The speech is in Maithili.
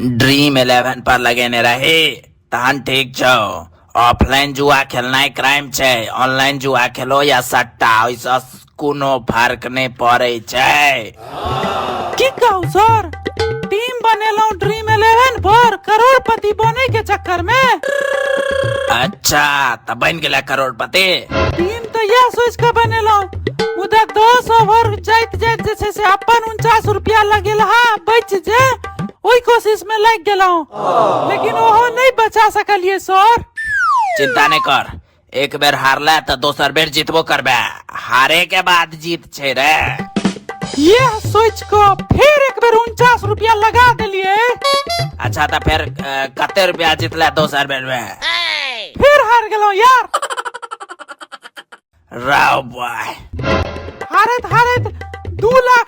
ड्रीम इलेवन पर लगेने रही तहन ठीक छौ। ऑफलाइन जुआ खेलनाइ क्राइम छै, ऑनलाइन जुआ खेलो या सट्टा, ओहिसँ कोनो फर्क नहि पड़ै छै। की कहू सर, टीम बनेलहुँ ड्रीम इलेवन पर करोड़पति बने के चक्कर में। अच्छा, तऽ बनि गेलै करोड़पति? टीम तऽ यह सोच के बनेलहुँ, मुदा 10 ओवर जाइत जाइत जे छै से अपन 49 रुपया लगेल हा बच जे ओहि कोशिश में लागि गेलहुँ, लेकिन ओहो नहीं बचा सकलिए सर। चिंता नहीं कर, एक बेर हारला तऽ दोसर बेर जीतबो करबे, हारे के बाद जीत छै रे। यह सोच के फिर एक बेर 49 रुपया लगा देलिए। अच्छा, तऽ फेर कते रुपया जीतला दोसर बेर में? फिर हार गेलहुँ यार। राव बॉय। हारत हारत 2 लाख।